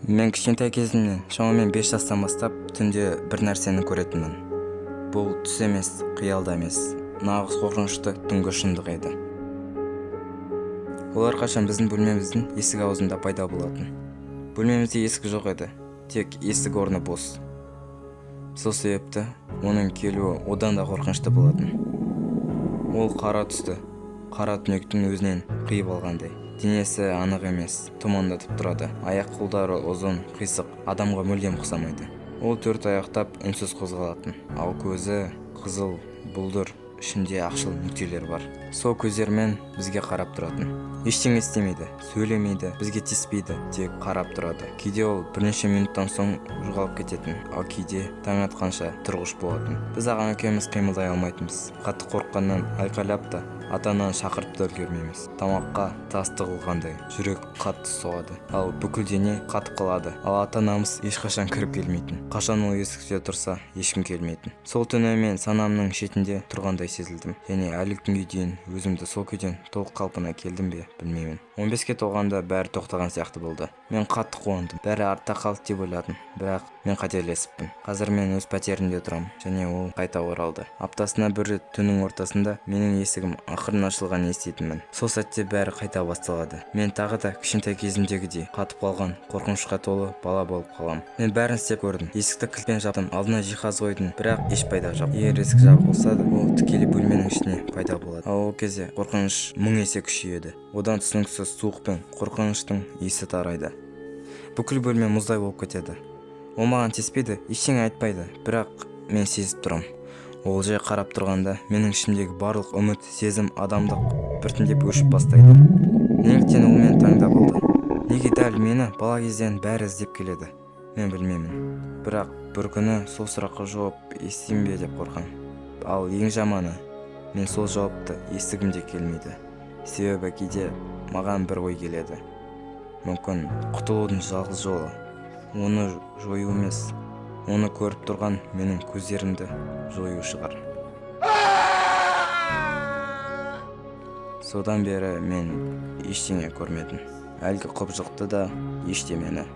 Мен кішкентай кезімнен, шамамен 5 жастан бастап, түнде бір нәрсені көретінмін. Бұл түс емес, қиял да емес, нағыз қорқынышты түнгі шындық еді. Олар қашан біздің бөлмеміздің есік аузында пайда болатын. Бөлмемізде есік жоқ еді, тек есік орны бос. Сол себепті оның келуі одан да қорқынышты болатын. Ол қара түсті, қара түнектің өзінен қиып алғандай. Денесі анық емес, тұмандатып тұрады. Аяқ қолдары ұзын, қисық, адамға мүлдем ұқсамайды. Ол төрт аяқтап үнсіз қозғалатын, ал көзі қызыл, бұлдыр, ішінде ақшыл нүктелер бар. Сол көздерімен бізге қарап тұратын. Ештеңе істемейді, сөйлемейді, бізге тиіспейді, тек қарап тұрады. Кейде ол бірнеше минуттан соң жоғалып кететін, ал кейде таң атқанша тұрғыш болатын. Біз ағам екеуміз қимылдай алмайтынбыз. Қатты қорыққаннан айқайлап та, ата-ананы шақырып та үлгермейміз. Тамаққа тас тығылғандай, жүрек қатты соғады, ал бүкіл дене қатып қалады. Ал ата-анамыз ешқашан кіріп келмейтін. Қашан ол есікте тұрса, ешкім келмейтін. Сол түні мен санамның шетінде тұрғандай сезілдім. Және әлі күнге дейін өзімді сол күйден толық қалпына келдім бе, білмеймін. 15-ке толғанда бәрі тоқтаған сияқты болды. Мен қатты қуандым. Бәрі артта қалды деп ойладым. Бірақ мен қателесіппін. Қазір мен өз пәтерімде тұрамын және ол қайта оралды. Аптасына бір рет түннің ортасында менің есігім ақырын ашылғанын еститінмін. Сол сәтте бәрі қайта басталады. Мен тағы да кішкентай кезімдегідей қатып қалған, қорқынышқа толы бала болып қалам. Мен бәрін істеп көрдім. Есікті кілтпен жаптым, алдына жиһаз қойдым, бірақ еш пайда жоқ. Егер есік жабық болса да, ол тікелей бөлменің ішіне пайда болады. Ал ол кезде қорқыныш мың есе күшейеді. Одан түсініксіз суық пен қорқыныштың иісі тарайды. Бүкіл бөлме мұздай болып кетеді. Ол маған тиіспейді, ештеңе айтпайды, бірақ мен сезіп тұрам. Ол жай қарап тұрғанда менің ішімдегі барлық үміт, сезім, адамдық біртіндеп өшіп бастайды. Неліктен ол мені таңдап алды? Неге дәл мені бала кезден бәрі іздеп келеді? Мен білмеймін. Бірақ бір күні сол сұраққа жауап естимін бе деп қорқам. Ал ең жаманы, мен сол жауапты естігім де келмейді. Себебі кейде маған бір ой келеді. Мүмкін құтылудың жалғыз жолы оны жою емес, оны көріп тұрған менің көздерімді жою шығар. Содан бері мен ештеңе көрмедім. Әлгі құбыжықты да, ештемені.